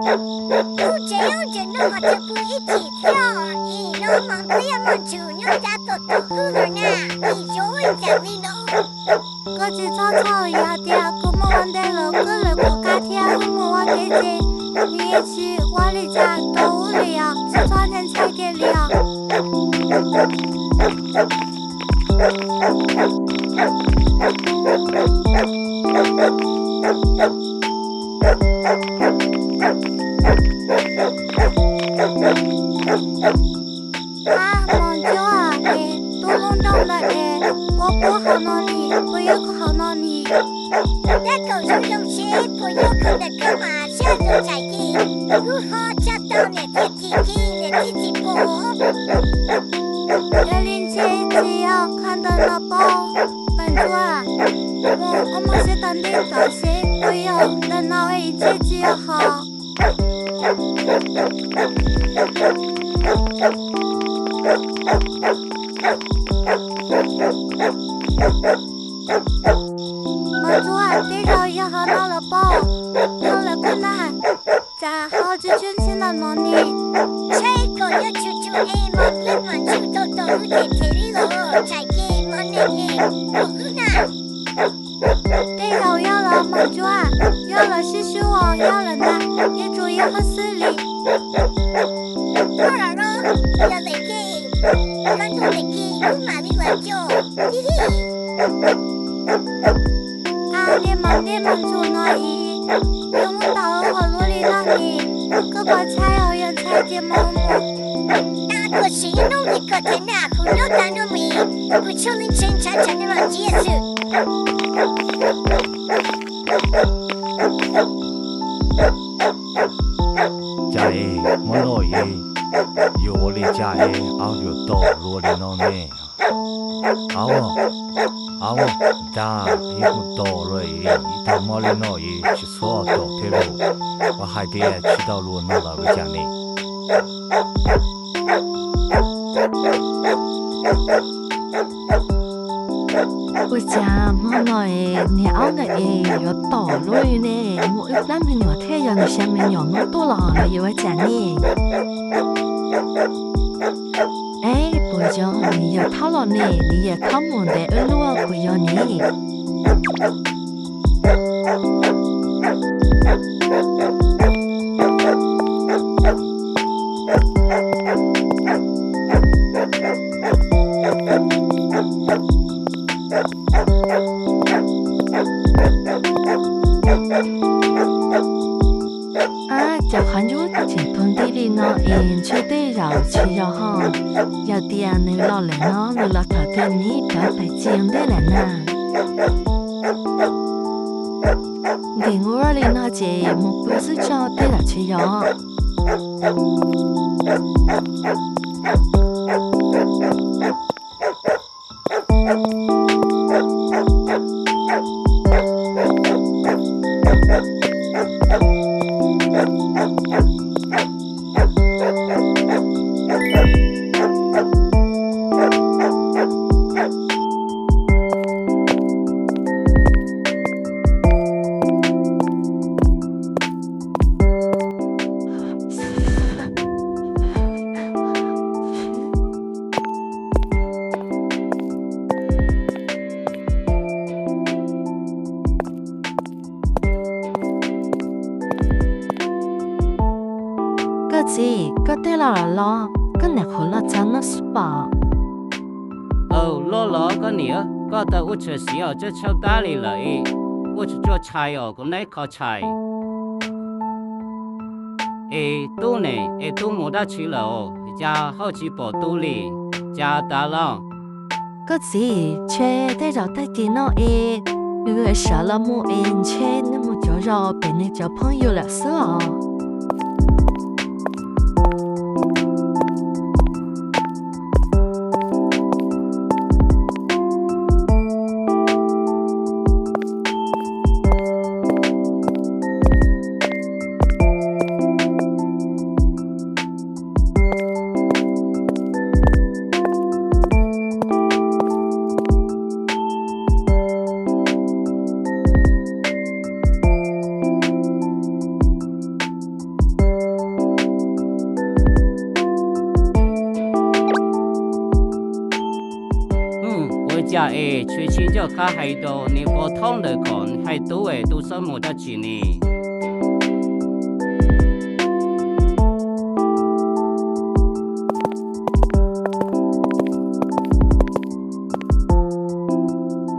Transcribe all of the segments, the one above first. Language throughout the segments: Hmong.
Kuv tsev ub ntses no ho tsis pub ib chim thiab, es no mas twb yog muaj ntsus nyob cab tuaj tuaj wb lawm na, es yuav ua cas li no? Koj tsis txhob txhawj, yog tias kuv mus ua ntej lawm koj lawv kuv qab thiab wb mus ua ke ces nws yeej tsis ua li cas rau wb li os, tsis txhob ntshai ntshai kiag li os. Ab, Mos Ntsuab, es tub lub nroog ntawd es puas puag hauv no li, puas yog hauv no li? Tab kaum zoo zoo seb puas yog hauv ntawm koj mas sab tus txhais ces kuv ho tsa tau niam thiaj txim kiag niam thiaj txim pom. Yog li ntshe tsis yog qhov ntawm no pob, Mos Ntsuab. Mus ua mov seb tau ntej tod seb puas yog ntawm no es ntshe tsis yog hos. Mos Ntsuab, tej zaum yog hauv no los pob, yog lawv kuj na, tsam ho tsis tshwj xeeb ntawm no ne. Tsheb kom yuav tshwm tshwm es Mos Ntsuab mas tshwm tau tau wb them them li los txhais ces Mos Ntsuab es kom wb na. Tej zaum yog los Mos Ntsuab, yog lawv sib sib ua yog lawm ntag, yeej tsuas yog hauj xwb li. Koj los no, yog lawm ces koj ntuj lawm ces wb mam li los coj. Ab, niag Mos Ntsuab no ib, yuav muab tau ua luaj li no li, koj puas ntshai os? Yog ntshai ces mus mus. Ab, koj siv ib hnub li koj thiaj naj kuv nyob tas no mis, kuv tshua li ntshe ntshai tsam niag Mos Ntsuab xwb. Cas es hmo no es yuav ua li cas es aub yuav tom luaj li no ne? Aub, aub, ntag, ib hnub tom luaj es ib tag hmo li no es tsis txhob tom thiab lauj. Ua hais tias tsis tau luaj no los ua cas ne? Ua cas hmo no es niag aub ntawd es yuav tom luaj li ne? Muaj ib plab me nyuam thiab yog nws xya me nyuam no tuaj los los yuav ua cas ne? Es puas yog nws yawm thaub los ne? Nws yawm thaub mus ntev ua luaj puas yog ne? Ab, cov qhov ncauj tseem tuag nti li no es ntshe tej zaum tsis yog ho. Yog tias nws los lawm no nws los tham tias nws cov pais txiv ntej lawm na. Nkees ua li no ces mus pw xwb tso tej zaum tsis yog. Koj txiv, koj twb los los, koj niam qhuav los txog no xwb pom. Aw, los los koj niam, koj tau ua tshwm sim os, tsawg tshaw tab li lawm es ua tsuag tsuag tshais os, kuv neb qho tshais. Es tub ne, es tub mus dab tsi lawm os? Cas ho tsis pom tub li? Cas tas los? Koj txiv, ntshe tej zaum tag kis no es nws sawv los mus es ntshe nws mus cov zos pem nws cov phooj ywg lawm xwb os. Cas es tshwm sim ncaj qha hais rau niam pog thaub ntawm kom hais tub es tub xob mus dab tsi ne?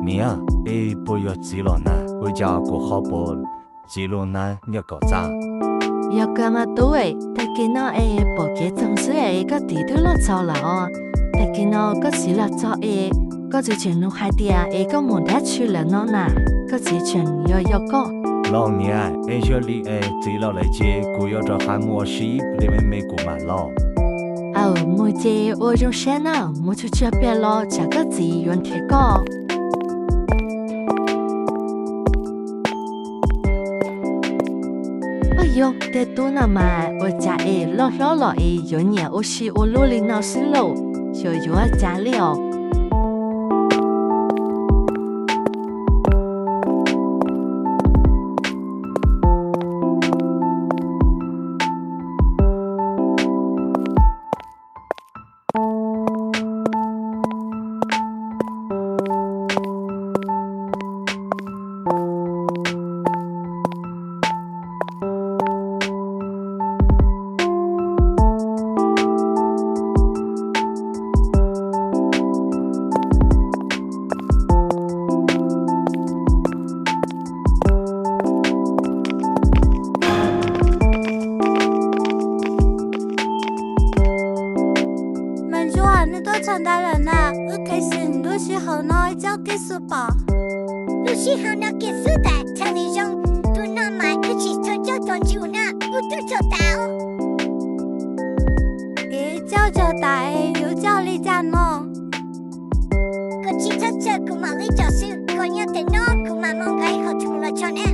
Niam, es puas yog txiv los na? Ua cas kuv ho pom txiv lub hnab nyob kom txaj? Yog kawg mas tub, tag kis no es pom kev txoog xwb es koj txiv twb los txog lawm os. Tag kis no koj txiv los txog es koj txiv tseem nug hais tias es koj mus dab tsi lawm no na, koj txiv tseem yuav yos koj. Los niam, es yog li es txiv los lawm ces kuv yuav rov qab mus ua si li me me kuv mam los. Aw, mus ces ua zoo siab na, mus tsuag tsuag pliag los tsam koj txiv yuav nrhiav koj. Oj yog, tej tub no mas ua cas es loj hlob los es yuav nyiam ua si ua luaj li no xwb lauj, xyov yuav cas li os. Mas Ntsuag, nws tuaj txog ntawd lawm na, wb qiv xwm lub sij hawm no ib tsob kiag xwb pom. Lub sij hawm no kiag xwb tas thiaj li zoo, tus no mas wb tsis txhob coj tuaj ntsib na, wb twb coj tas. Ib coj cog tas es yuav coj li cas no? Koj tsis txhob txhawj, kuv mam li coj xwb, koj nyob tes no kuv mam mus nqa ib qho tsho los tso na.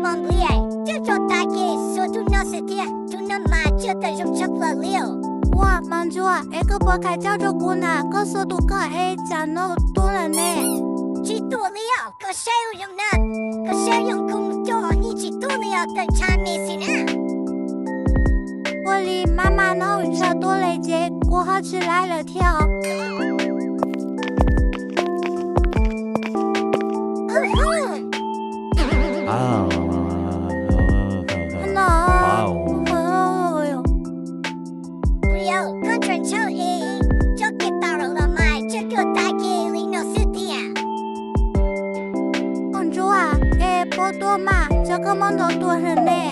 Mos Npliaj, coj cog tas ces xuas tus no xwb tiag, tus no mas coj tau zoo tshaj plaws li os. Ua, Mos Ntsuag, es koj puas kam coj rau kuv na, koj xuas tus koj es tsam no tuag lawm ne. Tsis tuag li os, koj saib ua zoo na, koj saib ua zoo kuv mus coj yeej tsis tuag li os, tawm ntshav me xwb na. Ua li mas mas no ntshav tuag li ces kuv ho tsis laib lawm thiab os. No. Pliaus, koj tseem ntshaw es coj kiag tau los mas coj tuag tas kiag li no xwb tiag. Ua Ntsuag, es puas tuag mas, tsam koj muab ntaus tuag lawm ne.